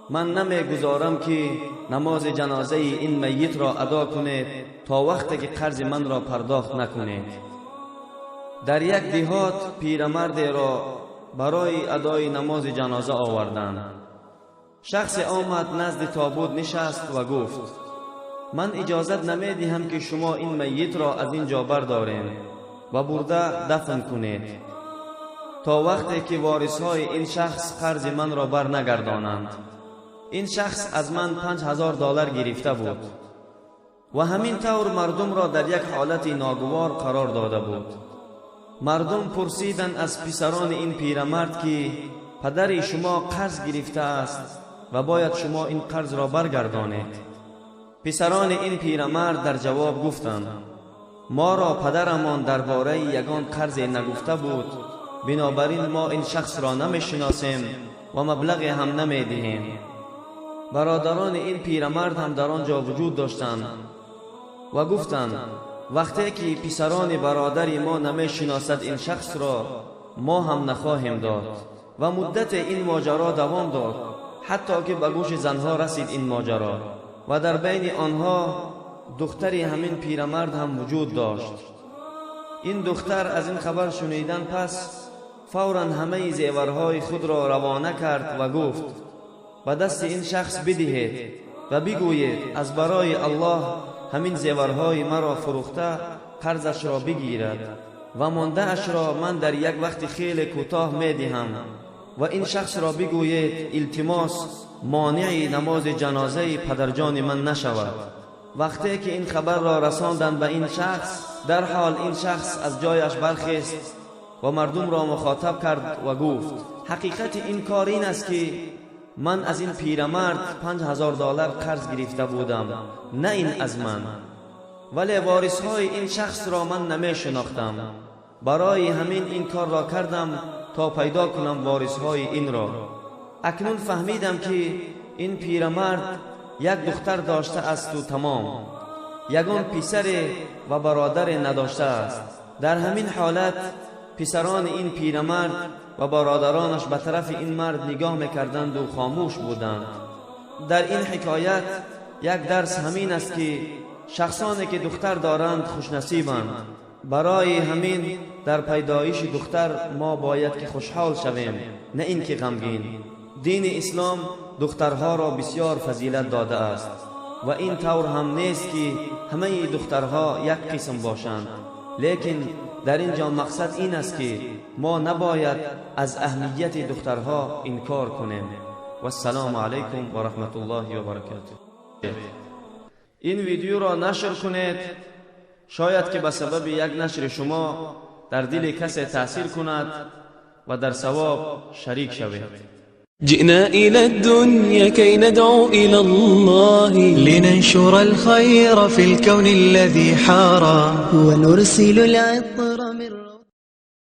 Ман намегузорам, ки намози ҷанозаи ин майитро адо кунед, то вақте ки қарзи манро пардохт накунед. Дар як деҳот пирамардеро барои адои намози ҷаноза оварданд. Шахсе омад, назди тобут нишаст ва гуфт: «Ман иҷозат намедиҳам, ки шумо ин майитро аз ин ҷо бардорем ва бурда дафн кунед, то вақте ки ворисҳои ин шахс қарзи манро барнагардонанд. Ин шахс аз ман 5000 доллар гирифта буд ва ҳамин тавр мардумро дар як ҳолати ногувор қарор дода буд». Мардум пурсиданд аз писарони ин пирамард, ки падари шумо қарз гирифтааст ва бояд шумо ин қарзро баргардонед. Писарони ин пирамард дар ҷавоб гуфтанд: «Моро падарамон дар бораи ягон қарзе нагуфта буд, бинобар ин мо ин шахсро намешиносем ва маблағе ҳам намедиҳем». Бародарони ин пирамард ҳам дар он ҷо вуҷуд доштанд ва гуфтанд: «Вақте ки писарони бародари мо намешиносад ин шахсро, мо ҳам нахоҳем дод». Ва муддате ин моҷаро давом дод, ҳатто ки ба гӯши занҳо расид ин моҷаро, ва дар байни онҳо духтари ҳамин пирамард ҳам вуҷуд дошт. Ин духтар аз ин хабар шунидан пас фавран ҳамаи зеварҳои худро равона кард ва гуфт: «Ба дасти ин шахс бидиҳед ва бигӯед, аз барои Аллоҳ ҳамин зеварҳои маро фурӯхта, қарзашро бигирад ва мондаашро ман дар як вақти хеле кӯтоҳ медиҳам. Ва ин шахсро бигӯед, илтимос, монеи намози ҷанозаи падарҷони ман нашавад». Вақте ки ин хабарро расонданд ба ин шахс, дарҳол ин шахс аз ҷояш бархест ва мардумро мухотаб кард ва гуфт: «Ҳақиқати ин кор ин аст, ки ман аз ин пирамард 5000 доллар қарз гирифта будам, на ин аз ман, вале ворисҳои ин шахсро ман намешинохтам. Барои ҳамин ин корро кардам, то пайдо кунам ворисҳои инро. Акнун фаҳмидам, ки ин пирамард як духтар доштаасту тамом, ягон писаре ва бародаре надоштааст». Дар ҳамин ҳолат писарони ин пирамард ва бародаронаш ба тарафи ин мард нигоҳ мекарданду хомӯш буданд. Дар ин ҳикоят як дарс ҳамин аст, ки шахсоне ки духтар доранд, хушнасибанд. Барои ҳамин дар пайдоиши духтар мо бояд ки хушҳол шавем, на ин ки ғамгин. Дини ислом духтарҳоро бисёр фазилат додааст ва ин тавр ҳам нест, ки ҳамаи духтарҳо як қисм бошанд, лекин дар ин ҷо мақсад ин аст, ки мо набояд аз аҳамияти духтарҳо инкор кунем. Вассалому алайкум ва раҳматуллоҳи ва баракатуҳ. Ин видеоро нашр кунед, шояд ки ба сабаби як нашри шумо дар дили касе таъсир кунад ва дар савоб шарик шавед. جئنا إلى الدنيا كي ندعو إلى الله، لننشر الخير في الكون الذي حارى، ونرسل العطر.